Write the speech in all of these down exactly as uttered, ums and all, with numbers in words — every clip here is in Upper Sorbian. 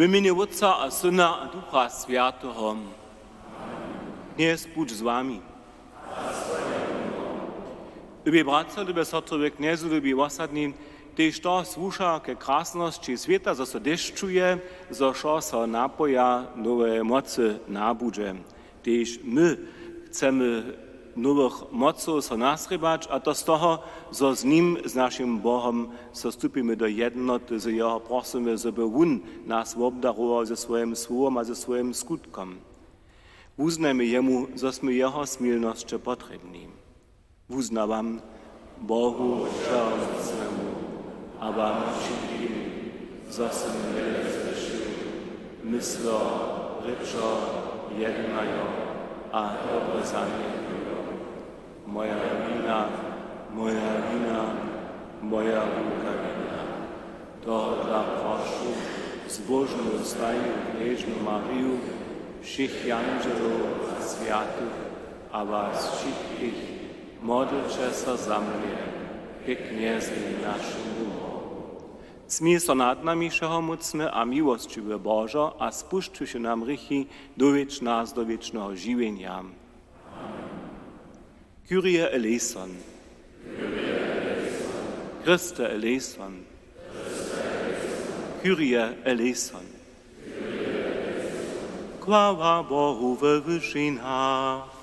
W mjenje Wótca a Syna a Ducha Swjateho. Knjez budź z wami. Lubi bratřa, lube sotry w Knjezu, lubi wosadni, tež to słuša ke krasnosći swěta, zo so dešćuje, zo wšo so napoja noweje mocy nabudźe. Tež my chcemy nowych mocow so nasrěbać, a to z toho, zo z nim, z našim Bohom, so stupimy do jednoty, zo jeho prosymy, zo by wón nas wobdarował ze swojim słowom a ze swojim skutkom. Wuznajmy jemu, zo smy jeho smilnosće potrěbni. Wuznawam Bohu Wšehomócnemu a wam wšitkim, zo sym wjele zhrěšił, mysljo, rěčo, jednajo a dobre zaměrjo. Moja wina, moja wina, moja wulka wina. Tohodla prošu zbóžnu stajnu knježnu Mariju, wšěch jandźelow a swjatych a was wšitkich, modlće so za mnje ke Knjezej našemu Bohu. Smil so nad nami, wšehomócny a miłosćiwy Božo, a spušćiwši nam hrěchi, dowjedź nas do wěčneho žiwjenja. Kyrie eleison. Christe eleison. Kyrie eleison. Chwała Bohu we wyšinach.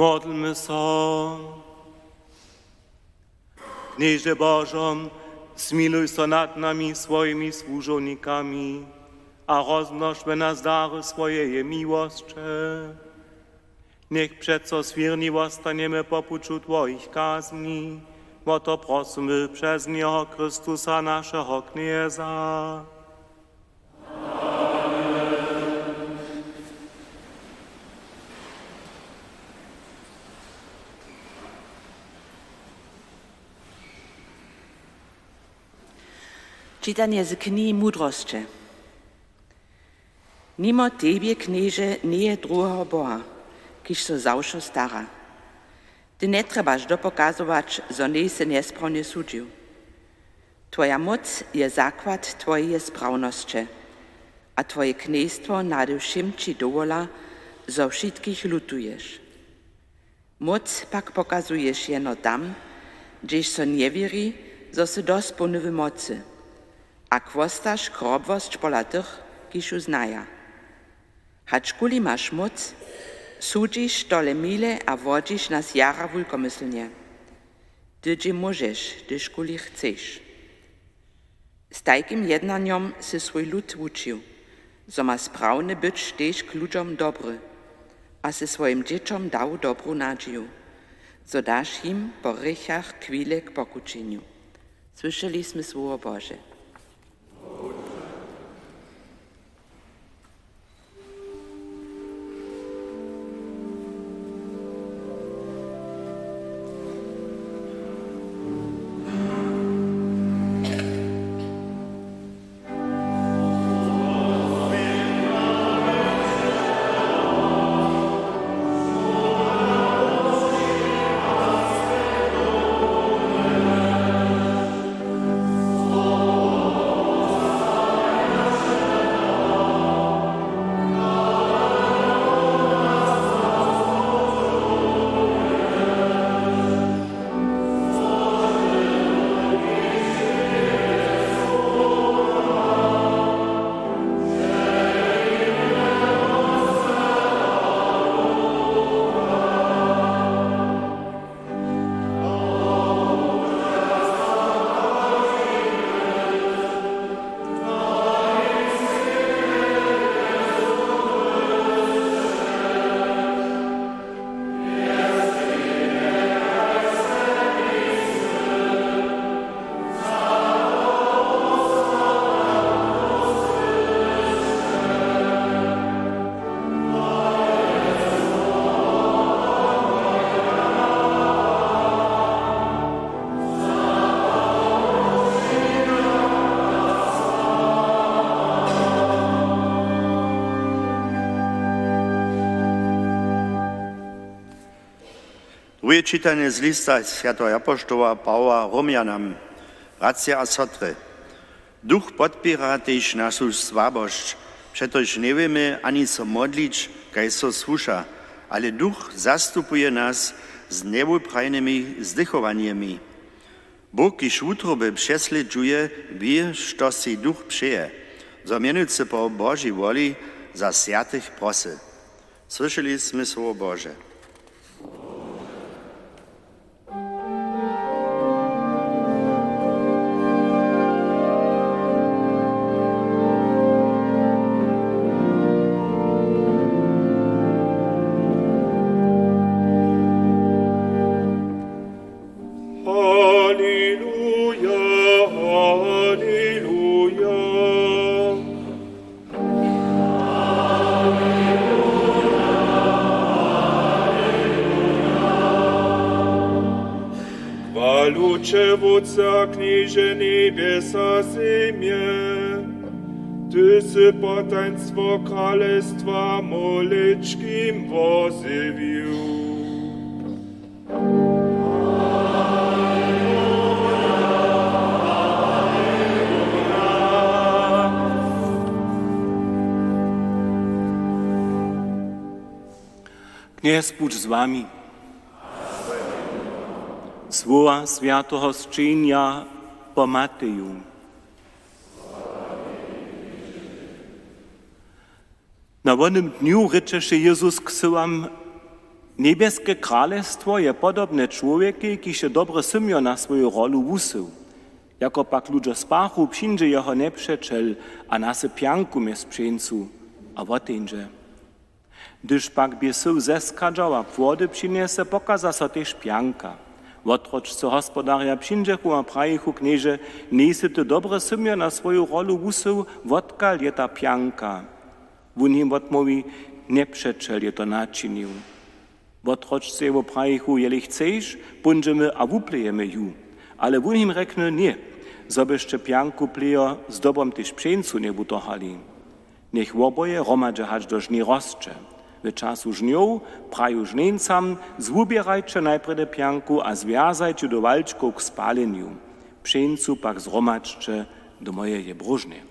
Modlmy so. Knježe Božo, zmiluj so nad nami, swojimi słužownikami, a rozmnož w nas dary swojeje miłosće. Njech přeco swěrni wostanjemy po puću twojich kazni. Wo to prosymy přez njeho, Chrystusa, našeho Knjeza. Čitanje z knihi Mudrosće. Nimo tebje, Knježe, njeje druheho Boha, kiž so za wšo stara. Ty njetrjebaš dopokazować, zo njejsy njesprawnje sudźił. Twoja móc je zakład twojeje sprawnosće, a twoje knjejstwo nady wšěm ći dowola, zo wšitkich lutuješ. Móc pak pokazuješ jeno tam, hdźež so njewěri, zo sy dospołny w mocy, a chłostaš chrobłosć pola tych, kiž ju znaja. Hačkuli maš móc, sudźiš tole mile a wodźiš nas jara wulkomyslnje. Ty dźě móžeš, hdyžkuli chceš. Z tajkim jednanjom sy swój lud wučił, zo ma sprawny być tež k ludźom dobry, a sy swojim dźěćom dał dobru nadźiju, zo daš jim po hrěchach chwile k pokućenju. Słyšeli smy słowo Bože. Druhe čitanje z lista swjateho apoštoła Pawła Romjanam. Bratřa a sotry, Duch podpěra tež našu słabosć, přetož njewěmy ani so modlić, kaž so słuša, ale Duch zastupuje nas z njewuprajnymi zdychowanjemi. Bóh, kiž wutroby přeslědźuje, wě, što sej Duch přeje, zo mjenujcy po Božej woli za swjatych prosy. Słyšeli smy słowo Bože. Aleluja, aleluja. Chwalu će, Wótče a Knježe njebjes a zemje. Ty sy potajnstwo kralestwa małečkim wozjewił. Knjez budź z wami. Słowa swjateho sćenja po Mateju. Na wonym dnju rěčeše Jezus k syłam: Njebjeske kralestwo je podobne čłowjekej, kiž je dobre symjo na swoju rolu wusył. Jako pak ludźo spachu, přińdźe jeho njepřećel a nasy pjanku mjez pšeńcu a woteńdźe. Hdyž pak bě sył zeskadźał a płody přinjese, pokaza so tež pjanka. Wotročcy hospodarja přińdźechu a prajichu: „Knježe, njejsy ty dobre symjo na swoju rolu wusył, wotkal je ta pjanka?“ Wón jim wotmołwi: „Njepřećel je to načinił.“ Wotročcy jemu prajichu: „Jeli chceš, póńdźemy a wuplejemy ju.“ Ale wón jim rjekny: „Ně, zo byšće pjanku plejo zdobom tež pšeńcu njewutohali. Njech woboje hromadźe hač do žni rosće. W času žnjow praju žneńcam: Zwuběrajće najprjedy pjanku a zwjazajće do walčkow k spalenju, pšeńcu pak zhromadźće do mojeje bróžnje.“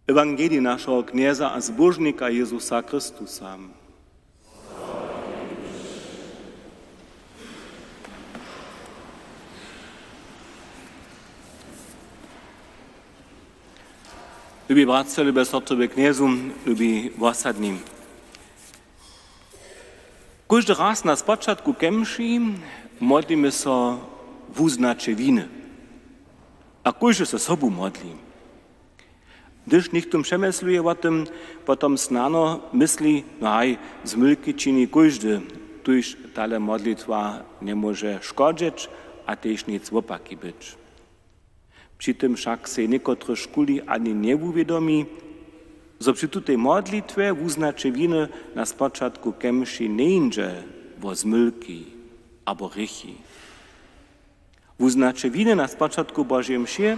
Ewangelij našeho Knjeza a Zbóžnika Jezusa Chrystusa. Lubi bratřa, lube sotry w Knjezu, lubi wosadni. Kóždy raz na spočatku ke mši modlimy so wuznaće winy. A kóždy so sobu modli. Hdyž něchtó přemysluje wo tym, potom snano mysli: „No haj, zmylki čini kóždy, tuž tale modlitwa njemóže škodźeć a tež nic wopaki być.“ Při tym wšak sej někotrychkuli ani njewuwědomi, zo při tutej modlitwje wuznaće winy na spočatku ke mši njejndźe wo zmylki abo hrěchi. Wuznaće winy na spočatku Božej mše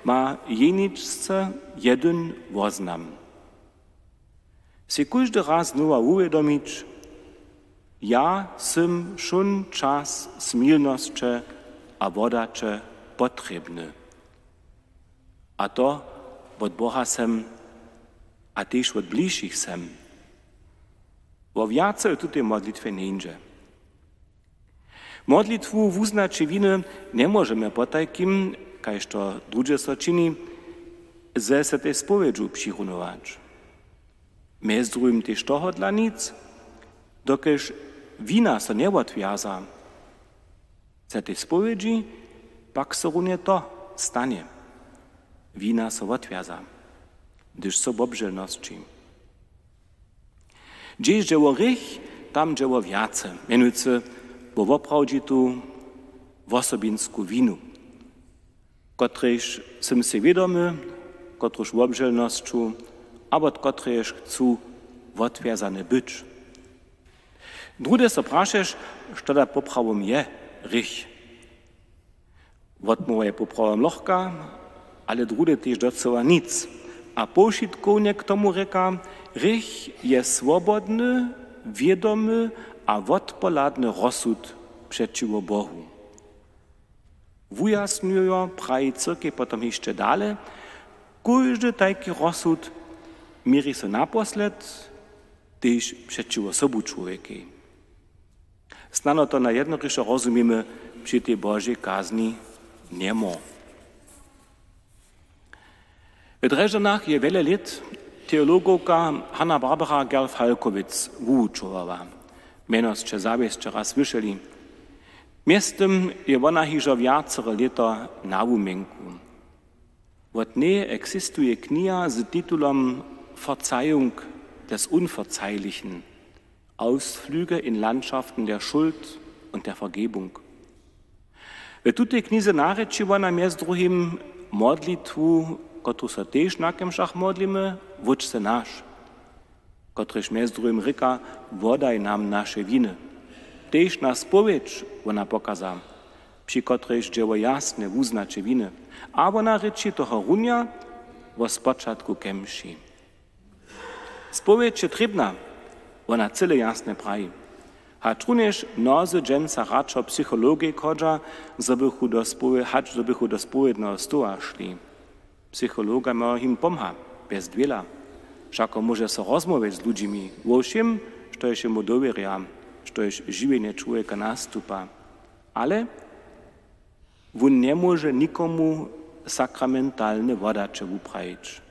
ma jeničce jedyn woznam. Sej kóždy raz znowa wuwědomić: „Ja sym wšón čas smilnosće a wodaće potrěbny. A to wot Boha sem a tež wot bližšich sem.“ Wo wjace w tutej modlitwje njejndźe. Modlitwu wuznaće winy njemóžemy potajkim, kaž to druhdźe so čini, ze sej tej spowědźu přirunować. Mjez druhim tež tohodla nic, dokelž wina so njewotwjaza. Sej tej spowědźi pak so runje to stanje. Wina so wotwjaza, hdyž so wobželnosći. Hdźež dźe wo hrěch, tam dźe wo wjace, mjenujcy wo woprawdźitu wosobinsku winu, kotrejež sym sej wědomy, kotruž wobželnosću abo kotrejež chcu wotwjazany być. Druhdy so prašeš, što da poprawom je hrěch. Wotmołwa je poprawom lochka, ale druhdy tež docyła nic. A powšitkownje k tomu rěka: Hrěch je swobodny, wědomy a wotpohladny rozsud přećiwo Bohu. Wujasnjujo praji cyrkej potom hišće dale: Kóždy tajki rozsud měri so naposled tež přećiwo sobu čłowjekej. Snano to na jednoriše rozumimy při tej Božej kazni, němo. W Drježdźanach je wjele lět teologowka Hanna Barbara Gerl-Falkowitz wuwučowała. Mjeno sće zawěsće raz słyšeli. Mjeztym je wona hižo wjacere lěto na wuměnku. Wot njeje eksistuje kniha z titulom Verzeihung des Unverzeihlichen, Ausflüge in Landschaften der Schuld und der Vergebung. W tutej knize narěči wona mjez druhim modlitwu, kotruž so tež na kemšach modlimy, Wótče naš, kotryž mjez druhim rěka: Wodaj nam naše winy. Tež na spowědź wona pokaza, při kotrejž dźe wo jasne wuznaće winy. A wona rěči tohorunja wo spočatku ke mši. Spowědź je trěbna, wona cyle jasnje praji. Hač runjež mnozy dźensa radšo psychologej chodźa, zo bychu do spowe-, hač zo bychu do spowědneho stoła šli. Psychologa majo jim pomha, bjez dwěla. Wšako móže so rozmołwjeć z ludźimi wo wšěm, štož jemu dowěrja, štož žiwjenje čłowjeka nastupa. Ale wón njemóže nikomu sakramentalne wodaće wuprajić.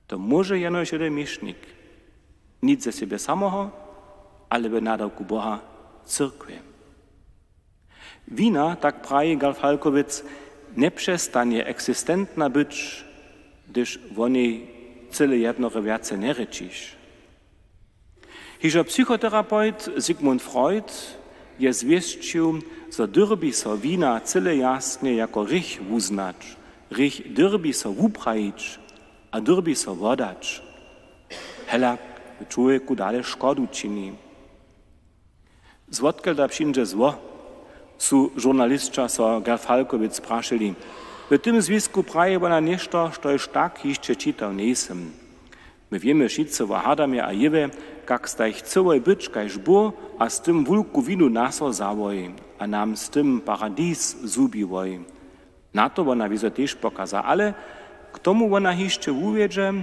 To móže jenož jedyn měšnik. Nic ze sebje samoho, ale w nadawku Boha, cyrkwje. Wina, tak praji Garfalkowec, njepřestanje eksistentna być, hdyž wo njej cyle jednore wjace njerěčiš. Hižo psychoterapeut Sigmund Freud je zwěsćił, zo dyrbi so wina cyle jasnje jako hrěch wuznać, hrěch dyrbi so wuprajić a dyrbi so wodać. Hela, k čłowjeku dale škodu čini. Złotkelda přińdźe zło, su žurnalisća so Garfalkowec prašeli. W tym zwisku praji wona něšto, štož tak hišće čitał njejsym. My wěmy wšitcy wo Hadamje a Jěwje, kak staj chcyłoj być kaž Bóh a z tym wulku winu na so zawoj a nam z tym paradis zhubiłoj. Na to wona wězo tež pokaza, ale k tomu wona hišće wuwjedźe,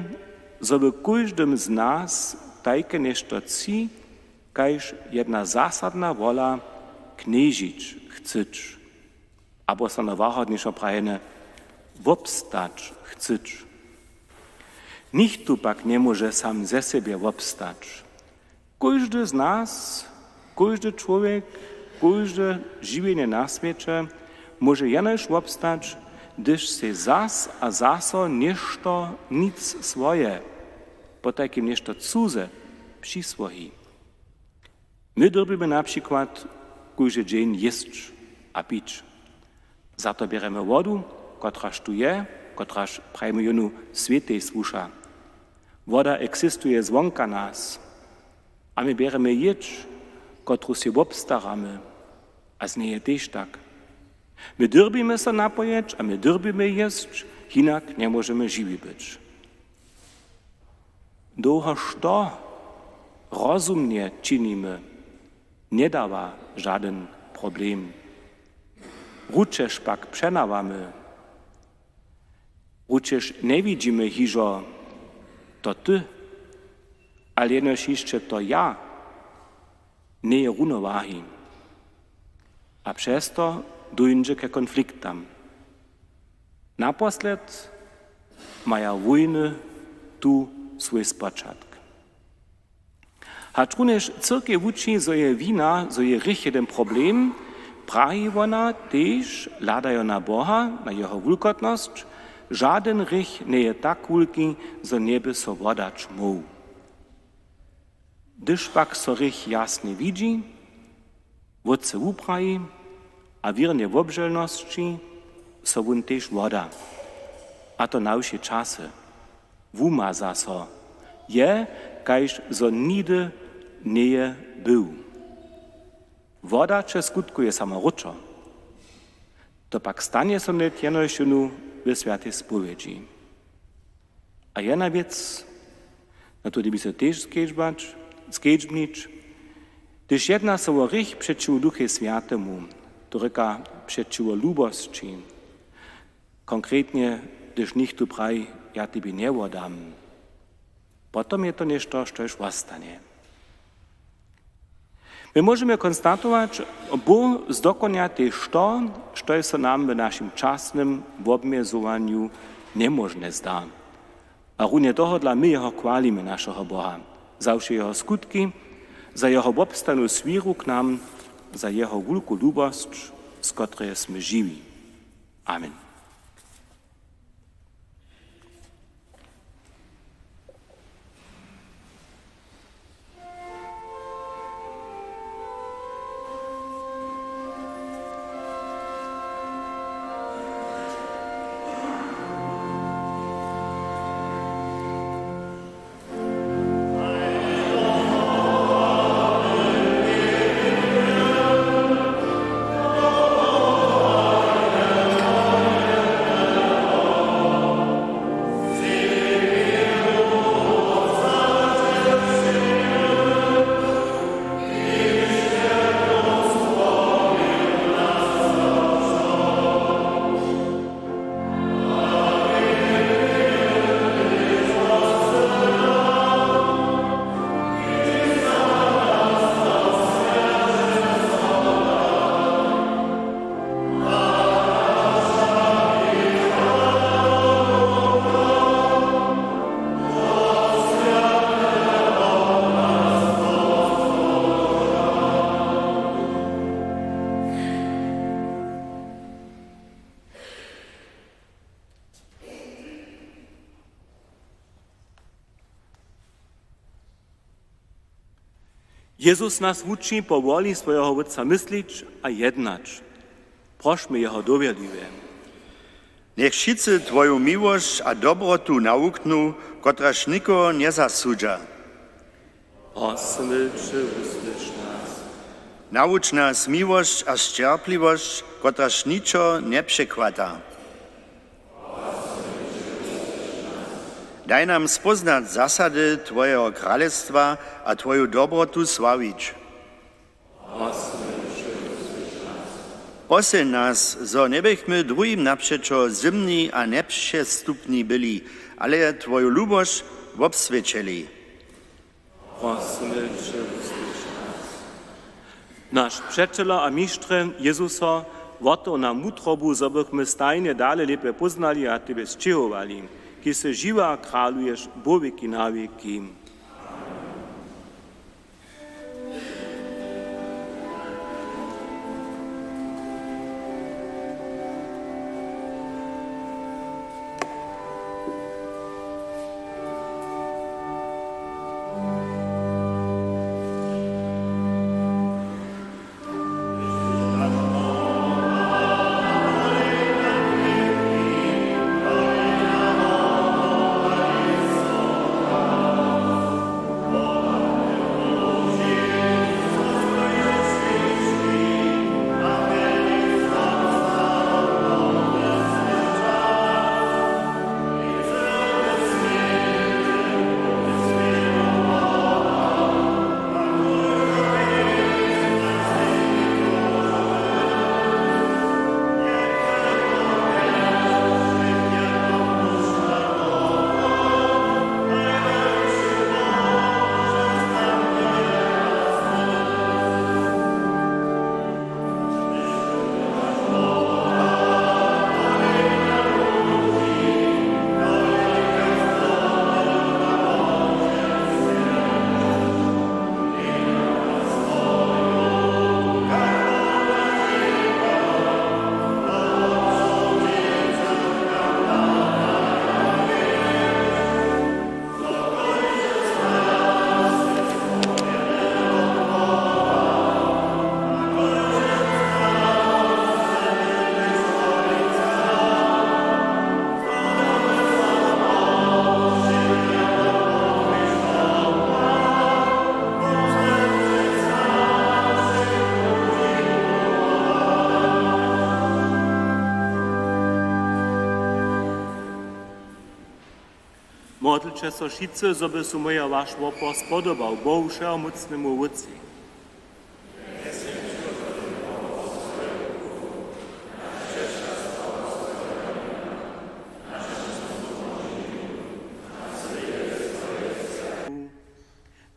zo w kóždym z nas tajke něšto tči, kaž jedna zasadna wola knježić chcyć, abo snano warhodnišo prajene, wobstać chcyć. Nichtó pak njemóže sam ze sebje wobstać. Kóždy z nas, kóždy čłowjek, kóžde žiwjenje na swěće móže jenož wobstać, hdyž sej zas a zaso něšto nic swoje, potajkim něšto cuze, přiswoji. My dyrbimy na přikład kóždy dźeń jěsć a pić. Za to bjerjemy wodu, kotraž tu je, kotraž, prajimy jónu, swětej słuša. Woda eksistuje zwonka nas a my bjerjemy jědź, kotruž sej wobstaramy, a z njeje tež tak. My dyrbimy so napojeć a my dyrbimy jěsć, hinak njemóžemy žiwi być. Dołho što rozumnje činimy, njedawa žadyn problem. Ručež pak přenawamy, ručež njewidźimy hižo to ty, ale jenož hišće to ja, njeje runowahi. A přez to dóńdźe ke konfliktam. Naposled maja wójny tu swój spočatk. Hačrunjež cyrkej wuči, zo je wina, zo je hrěch jedyn problem, praji wona tež, hladajo na Boha, na jeho wulkotnosć, žadyn hrěch njeje tak wulki, zo njeby so wodać móhł. Hdyž pak so hrěch jasnje widźi, wótře wupraji a wěrnje wobželnosći, so wón tež woda, a to na wšě časy, wumaza so, je, kaž zo nihdy njeje był. Woda će skutkuje samo wróćo. To pak stanje so hnydk jenož jónu we swjatej spowědźi. A jedna wěc, na to dyrbimy so tež skedźbać, skedźbnić, hdyž jedna so wo hrěch přećiwo Duchej Swjatemu, to rěka přećiwo lubosći, konkretnje, hdyž nichtó praji: „Ja tebi njewodam”, potom je to něšto, štož wostanje. My móžemy konstatować, Bóh zdokonja tež to, štož so nam w našim časnym wobmjezowanju njemóžne zda. A runje tohodla my jeho chwalimy, našeho Boha, za wše jeho skutki, za jeho wobstanu swěru k nam, za jeho wulku lubosć, z kotreje smy žiwi. Amen. Jezus nas wuči, po woli swojeho Wótca myslić a jednać. Prošmy jeho dowěrliwje. Njech wšitcy twoju miłosć a dobrotu nawuknu, kotraž nikoho njezasudźa. Prosmy će, wusłyš nas. Nawuč nas miłosć a sćerpliwosć, kotraž ničo njepřechwata. Daj nam spóznać zasady twojeho kralestwa a twoju dobrotu sławić. Prosmy će, wusłyš nas. Posylń nas, zo njebychmy druhim napřećo zymni a njepřestupni byli, ale twoju lubosć wobswěćeli. Prosmy će, wusłyš nas. Naš Přećelo a Mištrje Jezuso, wotow nam wutrobu, zo bychmy stajnje dale lěpje póznali a tebje sćěhowali, kiž sy žiwy a kraluješ wo wěki na wěki. Modlće so wšitcy, zo by so mój a waš wopor spodobał Bohu, wšehomócnemu Wótcej.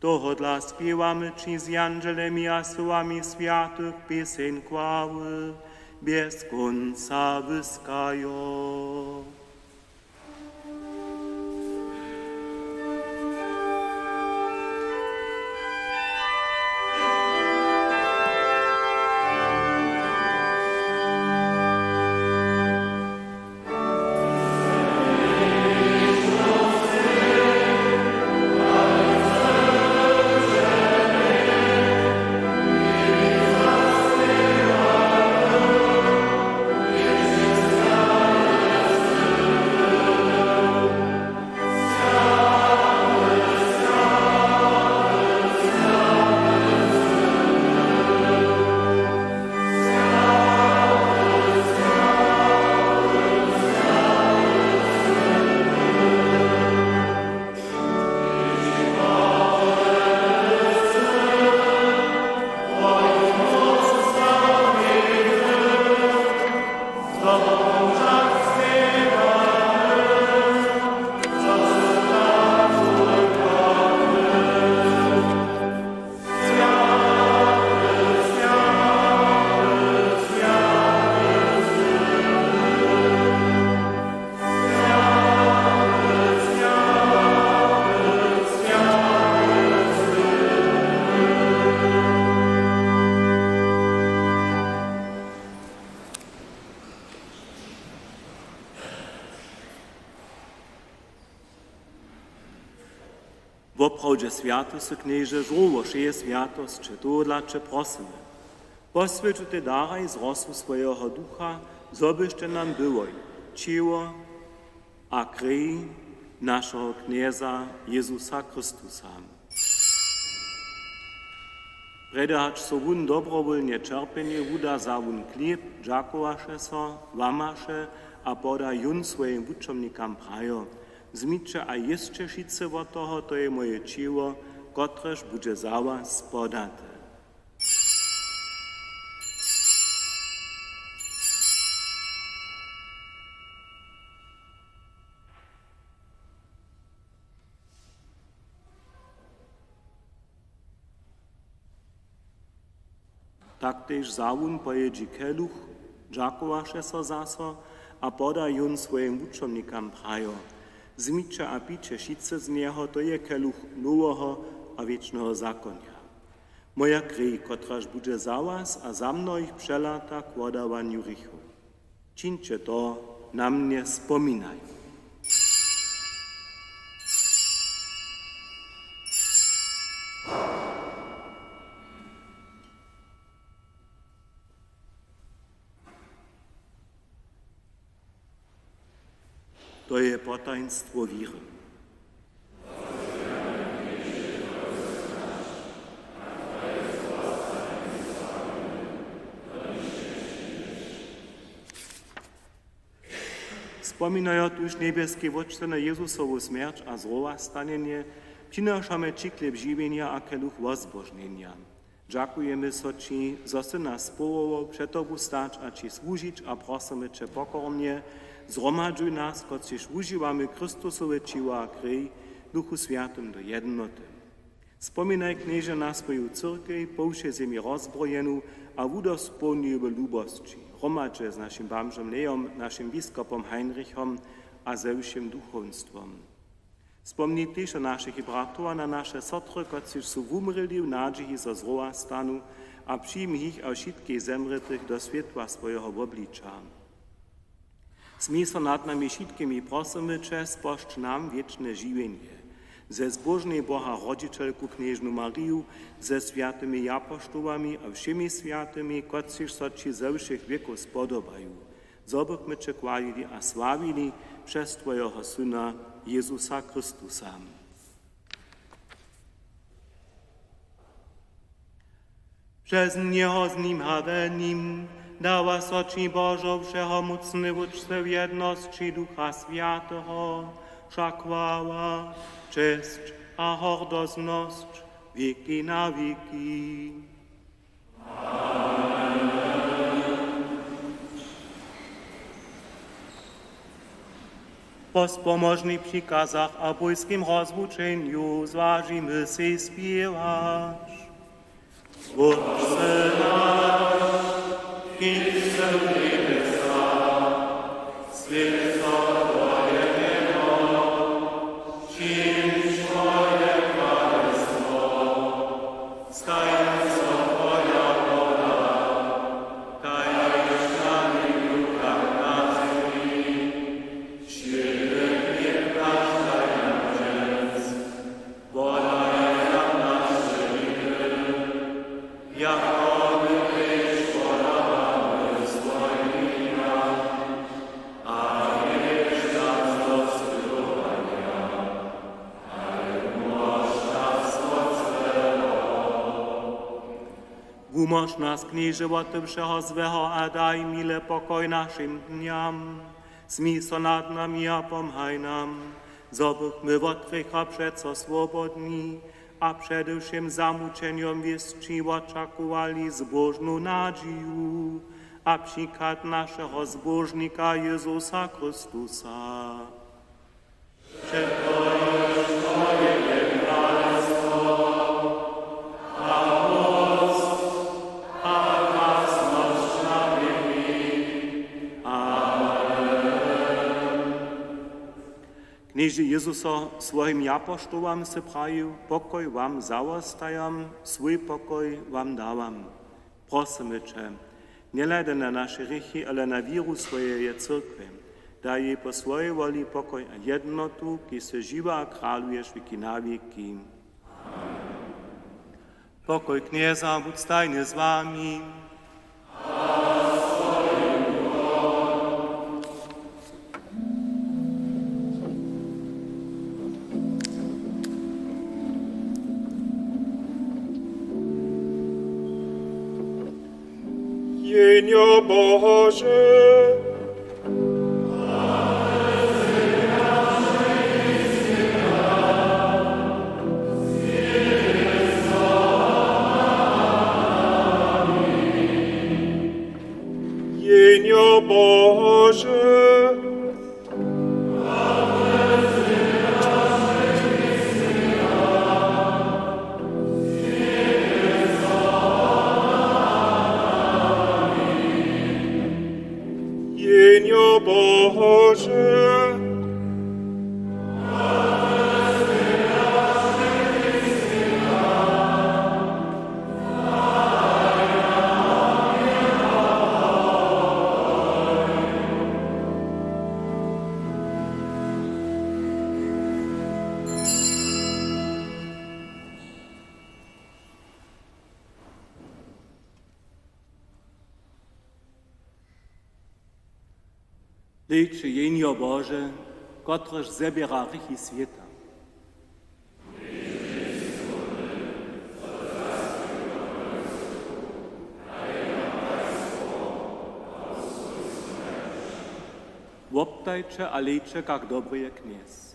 Tohodla spěwamy ći z jandźelemi a słowami swjatych pěseń chwały bjez kónca wyskajo. Woprawdźe swjaty sy, Knježe, žórło wšeje swjatosće, tohodla će prosymy: Poswjeć tutej daraj z rosu swojeho Ducha, zo byštej nam byłoj ćěło a krej našeho Knjeza Jezusa Chrystusa. Prjedy hač so wón dobrowólnje ćerpjenje wuda, wza wón chlěb, dźakowaše so, łamaše a poda jón swojim wučomnikam, prajo: Wzmiće a jěsće wšitcy wot toho, to je moje ćěło, kotrež budźe za was podate. Tak tež wza wón po jědźi keluch, dźakowaše so zaso a poda jón swojim wučomnikam, prajo: Wzmiće a pijće wšitcy z njeho, to je keluch noweho a wěčneho zakonja, moja krej, kotraž budźe za was a za mnohich přelata k wodawanju hrěchow. Čińće to na mnje spominajo. To je potajnstwo wěry. Spominajo tuž, njebjeski Wótče, na Jezusowu smjerć a zrowastanjenje, přinašamy ći chlěb žiwjenja a keluch wozbožnjenja. Dźakujemy so ći, zo sy nas powołał před tobu stać a ći słužić, a prosymy će pokornje: Zhromadźuj nas, kotřiž wužiwamy Chrystusowe ćěło a krej, w Duchu Swjatym do jednoty. Spominaj, Knježe, na swoju cyrkej, po wšej zemi rozbrojenu a wudospołnjuj w lubosći, hromadźe z našim bamžom Leom, našim biskopom Heinrichom a ze wšěm duchowstwom. Spomni tež na našich bratow a na naše sotry, kotřiž su wumrěli w nadźiji, zo zrowastanu, a přijmi jich a wšitkich zemrětych do swětła swojeho wobliča. Smil so nad nami wšitkimi, prosymy će, spožč nam wěčne žiwjenje ze zbóžnej Boha rodźićelku knježnu Mariju, ze swjatymi japoštołami a wšěmi swjatymi, kotřiž so ći ze wšěch wěkow spodobaju, zo bychmy će chwalili a sławili přez twojeho Syna Jezusa Chrystusa. Přez njeho, z nim a w nim dawa so ći, Božo, wšehomócny Wótče, w jednosći Ducha Swjateho wša chwała, česć a hordoznosć wěki na wěki. Po spomožnych přikazach a bójskim rozwučenju zwažimy sej spěwać. Wótče naš, kiž sy w njebjesach, swjeć so twoje mjeno, přińdź twoje kralestwo, stań so twoja wola, kaž na njebju, tak na zemi. Wšědny chlěb naš daj nam dźens, wodaj nam naše winy, jako my tež wodawamy swojim winjam, a njewjedź nas do spytowanja, ale wumóž nas wot złeho. Wumóž nas, Knježe, wot wšeho złeho a daj mile pokoj našim dnjam. Smil so nad nami a pomhaj nam, zo bychmy wot hrěcha přeco swobodni a přede wšěm zamućenjom wěsći wočakowali zbóžnu nadźiju a přichad našeho Zbóžnika Jezusa Chrystusa. Přetož twoje je kralestwo a móc a krasnosć na wěki. Amen. Knježe Jezuso, swojim japoštołam sy prajił: Pokoj wam zawostajam, swój pokoj wam dawam. Prosymy će, njehladaj na naše hrěchi, ale na wěru swojeje cyrkwje, Daj jej po swojej woli pokoj a jednotu, kiž sy žiwy a kraluješ wěki na wěki. Pokoj Knjeza budź stajnje z wami. Jehnjo Bože. Jehnjo Bože. Jehnjo Bože. Hlejće, Jehnjo Bože, kotrež zběra hrěchi swěta. Woptajće a hlejće, kak dobry je Knjez.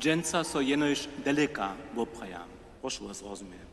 Dźensa so jenož deleka wopraja. Prošu was, rozumiem.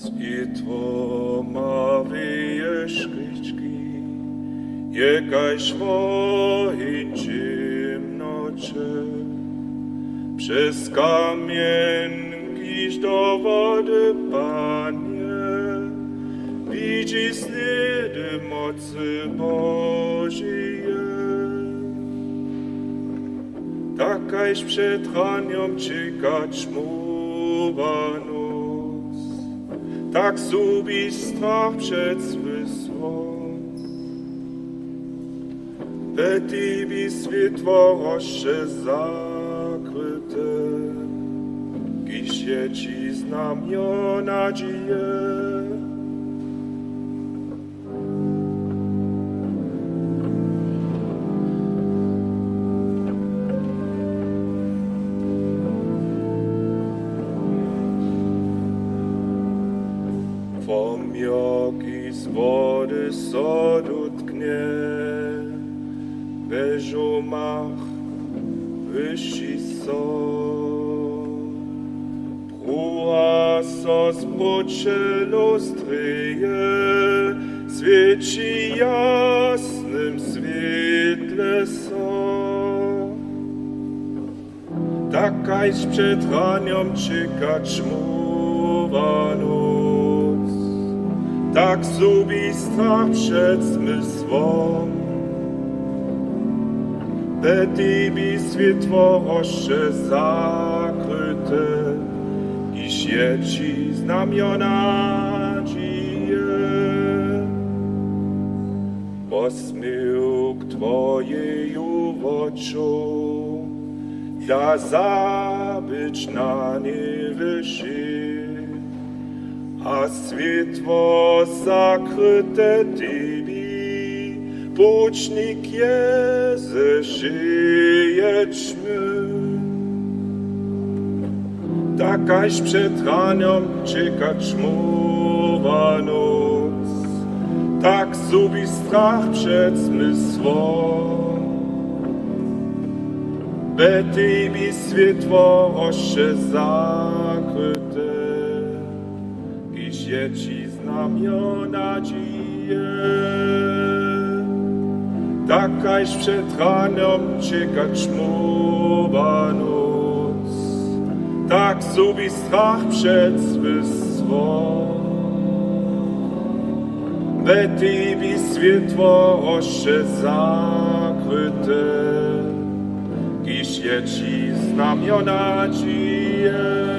Swětło Marije škrički je kaž woheń w ćěmnoće, přez kamjeń, kiž do wody padnje, widźi slědy moc Božeje. Tak kaž před ranjom ćěka ćmowa noc, tak zhubi strach před zmysłom. We tebi swětło rosće zakryte, kiž je ći znamjo nadźije. Pomjo, kiž z wody so dotknje, we žomach wyši so. Pruha so z poćelow streje, swěći w jasnym swětle so. Tak kaž před ranjom ćěka ćmowa noc, tak zhubi strach před zmysłom. We tebi swětło rosće zakryte, kiž je ći znamjo nadźije. Posměwk twojeju wočow da zabyć na njewěsće, a swětło zakryte tebi, pućnik je ze wšeje ćmy. Tak kaž před ranjom čeka ćmowa nóc, tak zhubi strach před zmysłom. We tebi swětło rosće zakryte, kiž je ći znamjo nadźije. Tak kaž před ranjom čeka ćmowa nóc, tak zhubi strach před zmysłom. We tebi swětło rosće zakryte, kiž je ći znamjo nadźije.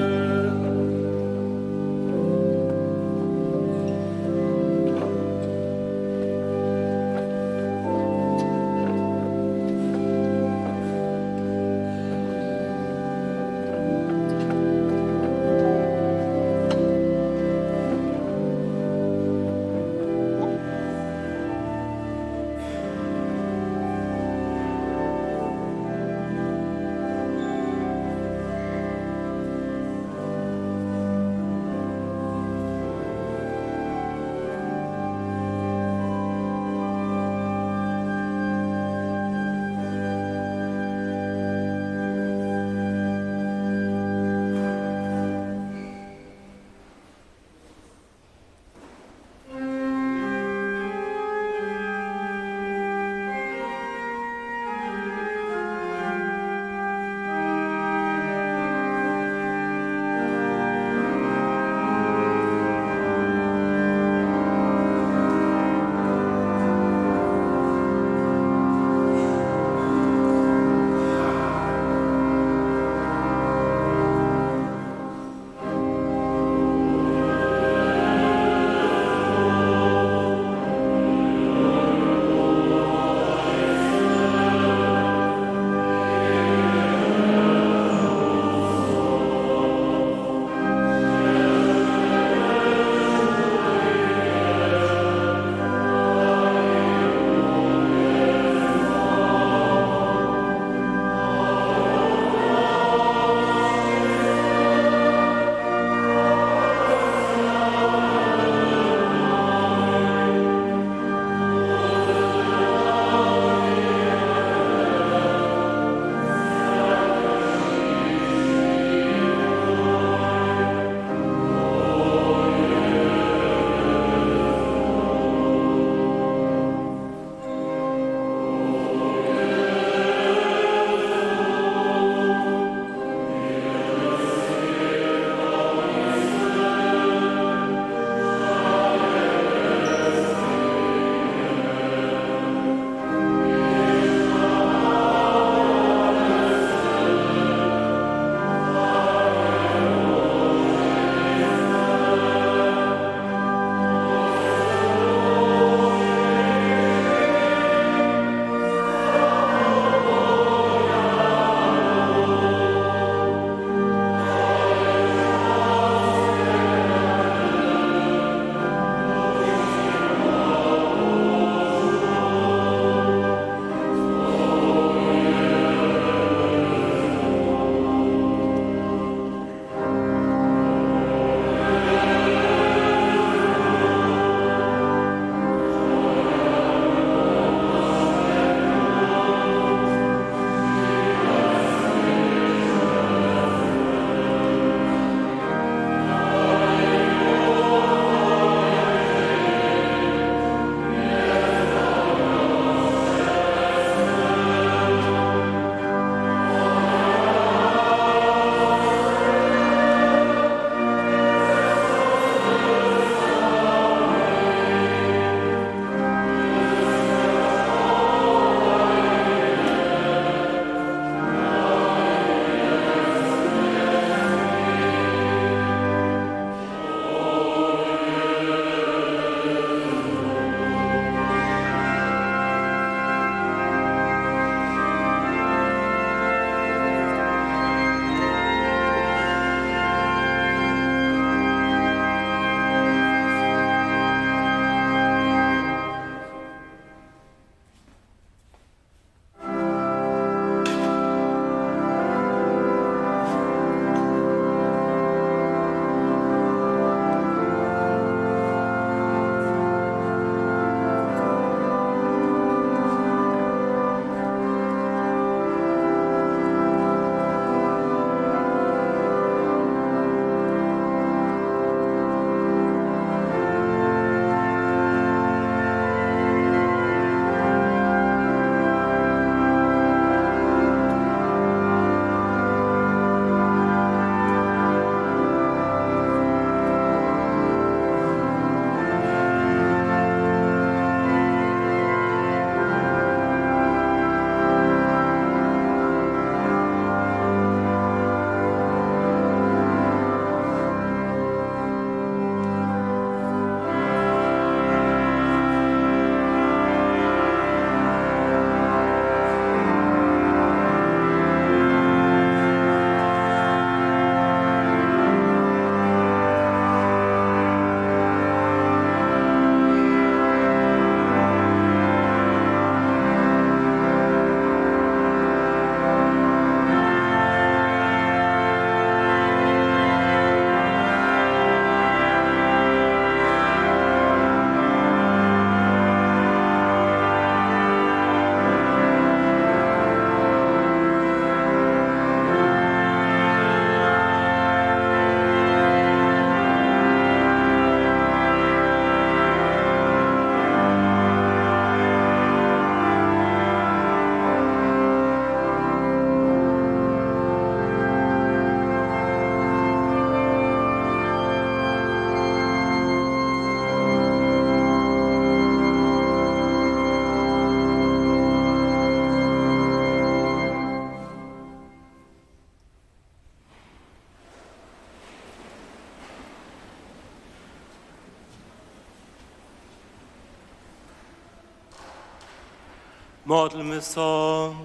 Modlmy so.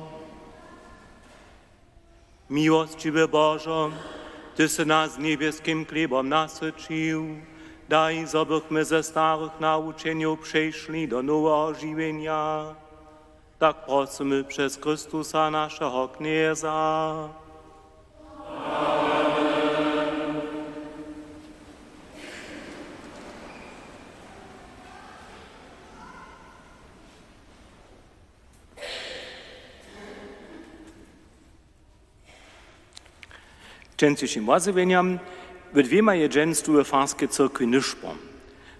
Miłosćiwy Božo, Ty sy nas z njebjeskim chlěbom nasyćił. Daj, zo bychmy ze starych nawučenjow přešli do noweho žiwjenja. Tak prosymy přez Chrystusa, našeho Knjeza. Dźensnišim wozjewjenjom. W dwěmaj je dźensu we farskej cyrkwi nyšpor.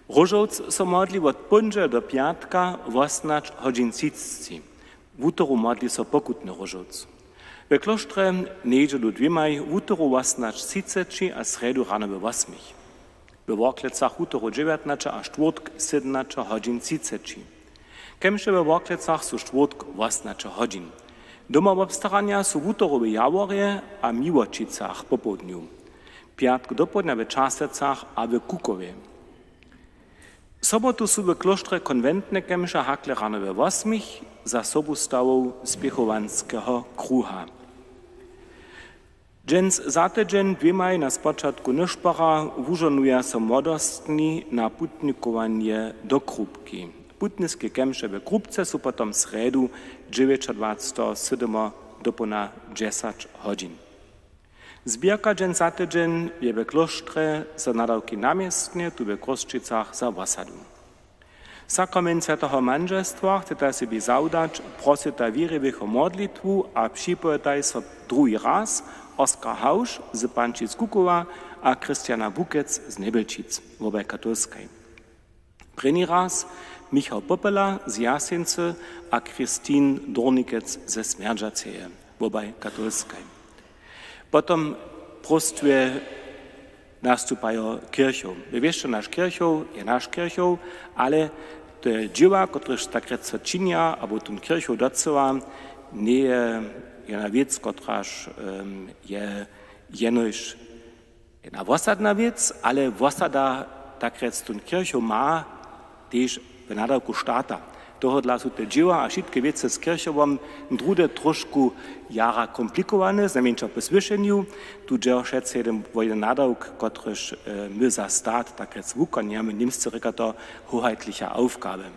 Róžowc so modli wot póndźele do pjatka wosomnaće hodźin třiceći. Wutoru modli so pokutny róžowc. We klóštrje njedźelu dwěmaj, wutoru wosomnaće třiceći a srjedu rano we wosmich. We Worklecach wutoru dźewjatnaće a štwórtk sydomnaće hodźin třiceći. Kemše we Worklecach su štwórtk wosomnaće hodźin. Doma wobstaranja su wutoru w Jaworje a Miłoćicach popołdnju, pjatk dopołdnja w Častecach a w Kukowje. Sobotu su w klóštrje konwentne kemše hakle rano we wosmich za sobustawow spěchowanskeho kruha. Dźens za tydźeń dwěmaj na spočatku nyšpora wužohnuja so młodostni na putnikowanje do Krupki. Putniske kemše w Krupce su potom srjedu dźewjećadwaceteho sydomeho dopołdnja dźesać hodźin. Zběrka dźens za tydźeń je w klóštrje za nadawki na městnje, tu w Chrósćicach za wosadu. Sakrament swjateho mandźelstwa chceta sebi zawdać, prosyta wěriwych wo modlitwu a připojotaj so druhi raz Oskar Hauš z Pančic Kukowa a Christiana Bukec z Njebjelčic, wobaj katolskaj. Prěni raz Michał Popela z Jaseńcy a Christine Dornikec ze Smjerdźaceje, wobaj katolskaj. Potom próstwje nastupajo kěrchow. Wy wěsće, naš kěrchow je naš kěrchow, ale to je dźěła, kotrež tak rěc so činja, abo tón kěrchow docyła, njeje jena wěc, kotraž, em, je jenož jedna wosadna wěc, ale wosada, tak rjec, tón kěrchow ma tež w nadawku stata. Tohodla su te dźěła a wšitke wěcy z kěrchowom druhdy tróšku jara komplikowane, znajmjeńša po słyšenju. Tu dźe wšetcy jedyn, wo jedyn nadawk, kotryž, e, my za stat, tak rjec, wukonjamy, němsce rěka to hoheitliche Aufgabe.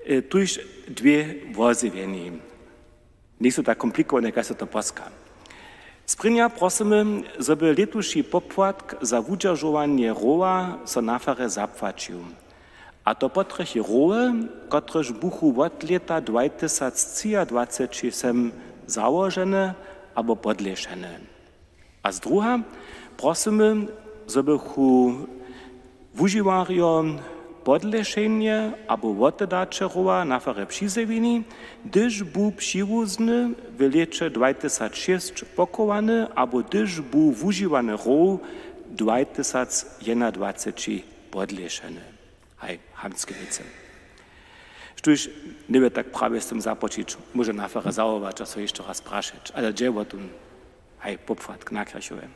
E, tuž dwě wozjewjenje. Njejsu tak komplikowane, kaž so to poska. Sprěnja prosymy, zo by lětuši popłatk za wudźeržowanje rowa so na farje zapłaćił. A to potrjechej rowy, kotrež buchu wot lěta dwaj tysac třiadwaceći sem załožene abo podlěšene. A zdruha, prosymy, zo bychu wužiwarjo podlěšenje abo wotedaće rowa na farje přizjewili, hdyž bu přiwuzny w lěće dwaj tysac šěsć pochowany abo hdyž bu wužiwany row dwaj tysac jedynadwaceći podlěšeny. Haj, hamtske wěcy. Štóž njebě tak prawje z tym započić, móže na farje zawołać a so hišće raz prašeć, ale dźe wo tón, haj, popłatk na kěrchowje.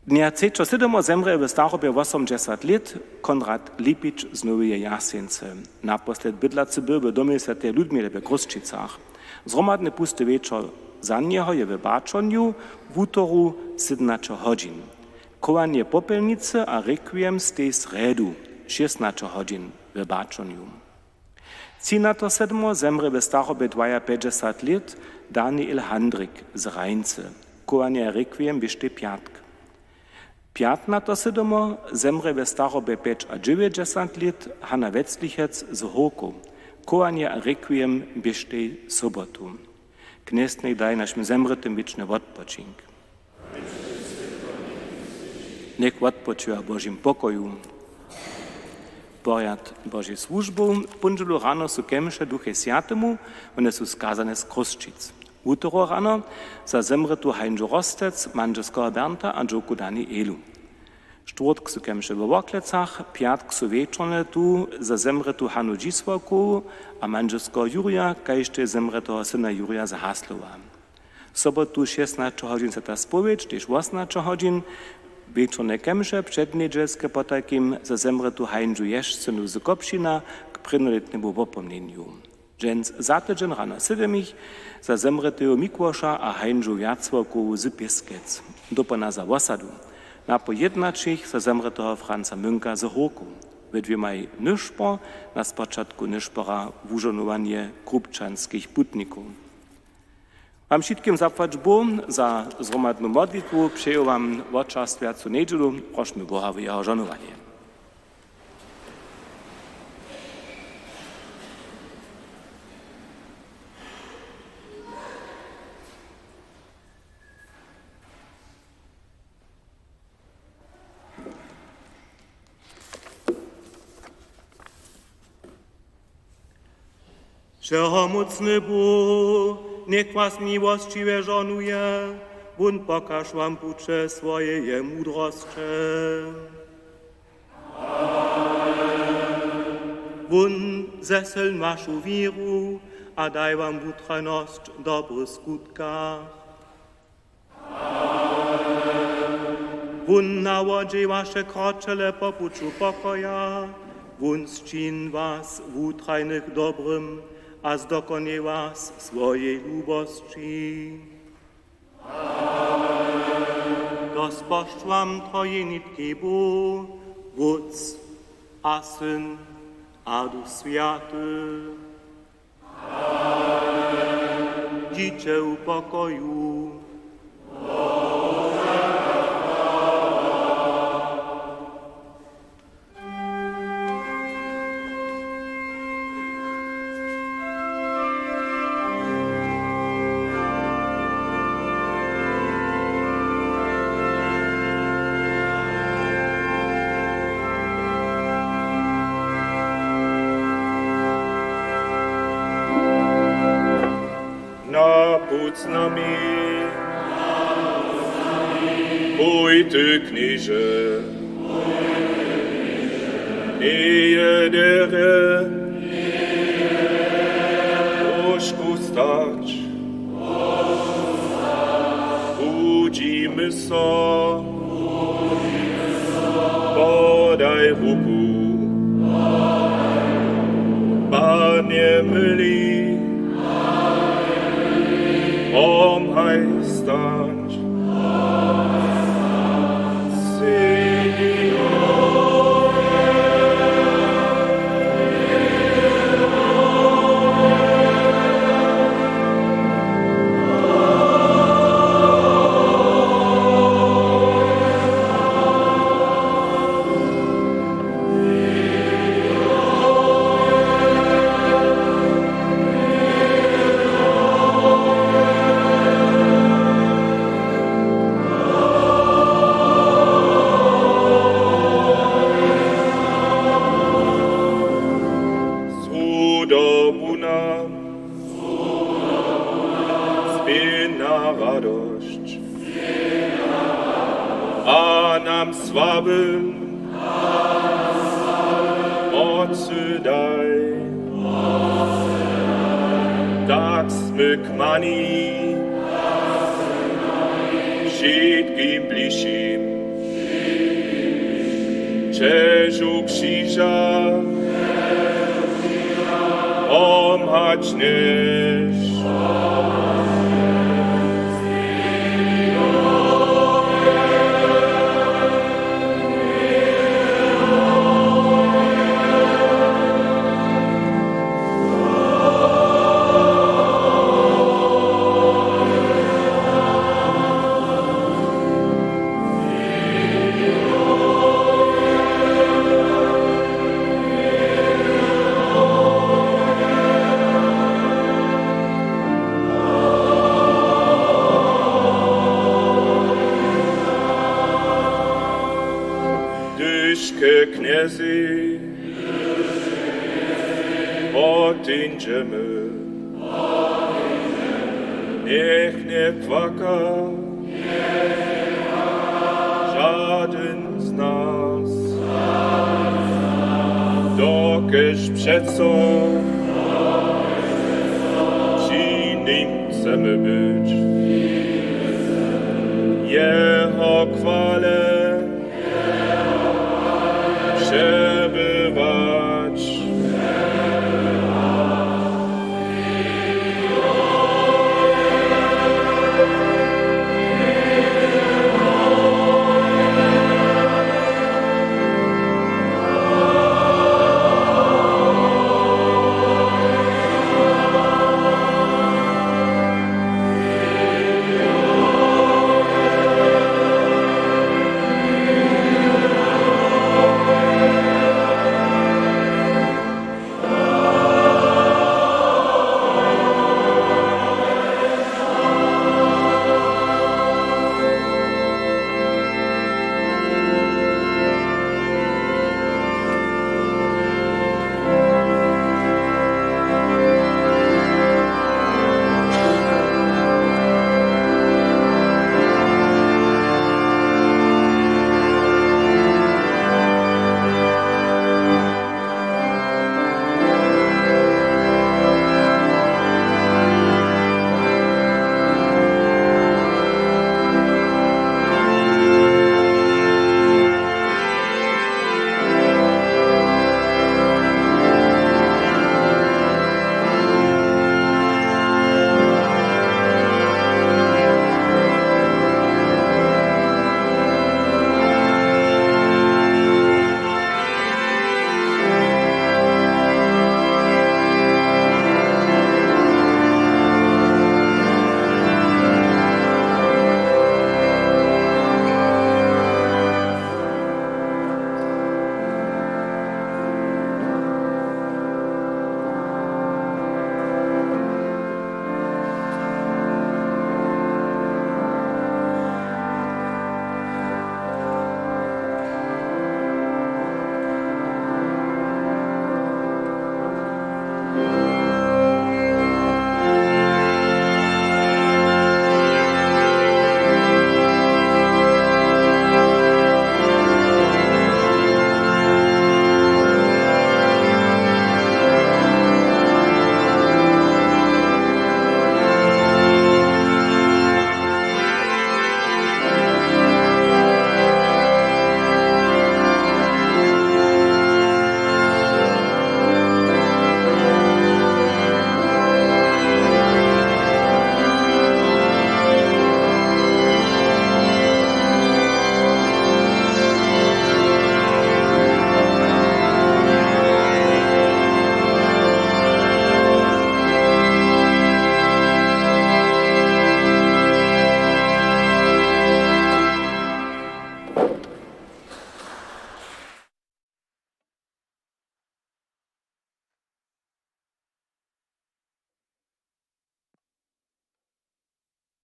Dnja třećeho sydomeho zemrě w starobje wosomdźesat lět Konrad Lipić z Noweje Jaseńcy. Naposled bydlacy był w domje swjateje Ludmile w Chrósćicach. Zhromadny pusty wječor za njeho je w Baćonju wutoru sydomnaće hodźin. Chowanje popjelnicy a rekwiem stej srjedu šěstnaće hodźin w Baćonju. Třinateho sydomeho zemrě w starobje dwajapjećdźesat lět Daniel Handrik z Rajncy. Chowanje a rekwiem běštej pjatk. Pjatnateho sydomeho zemrě w starobje pjećadźewjećdźesat lět Hanna Weclichec z Hórkow. Chowanje a rekwiem běštej sobotu. Knjez njech daj našim zemrětym wěčny wotpočink. Njech wotpočuja w Božim pokoju. Porjad Božej słužbow. Póndźelu rano su kemše Duchej Swjatemu, wone su skazane z Chrósćic. Wutoru rano za zemrětu Hańžu Rostec, mandźelskeho Bernta a dźowku Danielu. Štwórtk su kemše we Worklecach, pjatk su wječorne tu za zemrětu Hanu Dźisławkowu a mandźelskeho Jurja, kaž tež zemrěteho syna Jurja z Haslowa. Sobotu šěstnaće hodźin swjata spowědź, tež wosomnaće hodźin, wječorne kemše přednjedźelske potajkim za zemrětu Hańžu Ješcynu z Kopšina k prěnjolětnemu wopomnjenju. Dźens za tydźeń rano sydomich za zemrěteju Mikłoša a Hańžu Wjacworkowu z Pěskec. Dopołdnja za wosadu. Napoł jědnaćich za zemrěteho Franca Mynka z Hórkow. We dwěmaj nyšpor, na spočatku nyšpora wužohnowanje krupčanskich putnikow. Wam wšitkim zapłać Bóh za zhromadnu modlitwu, přeju wam wočerstwjacu njedźelu, prošmy Boha wo jeho žohnowanje. Wšehomócny Bóh, njech was miłosćiwje žohnuje, wón pokaž wam puće swojeje mudrosće. Wón zesylń wašu wěru a daj wam wutrajnosć w dobrych skutkach. Wón nawodźi waše kročele po puću pokoja, wón sčin was wutrajnych dobrym a zdokonjej was swojej lubosći. To spožč wam Trojenitki Bóh, Wótc a Syn a Duch Swjaty. Dźiće w pokoju. Napłć z nami. Bój ty, Knježe. Njeje derje. Róžku starć. Budźimy so. Podaj ruku. Panje myli. Pomhaj stań. Zwu dobu nam, spěna radosć, a nam słabym mocy daj. Tak smy k mani wšitkim bližšim křežu křiža pomhać nješ. Hdyž ke Knjezej potińdźemy, njech njepłaka žadyn z nas, dokelž přeco při nim chcemy być.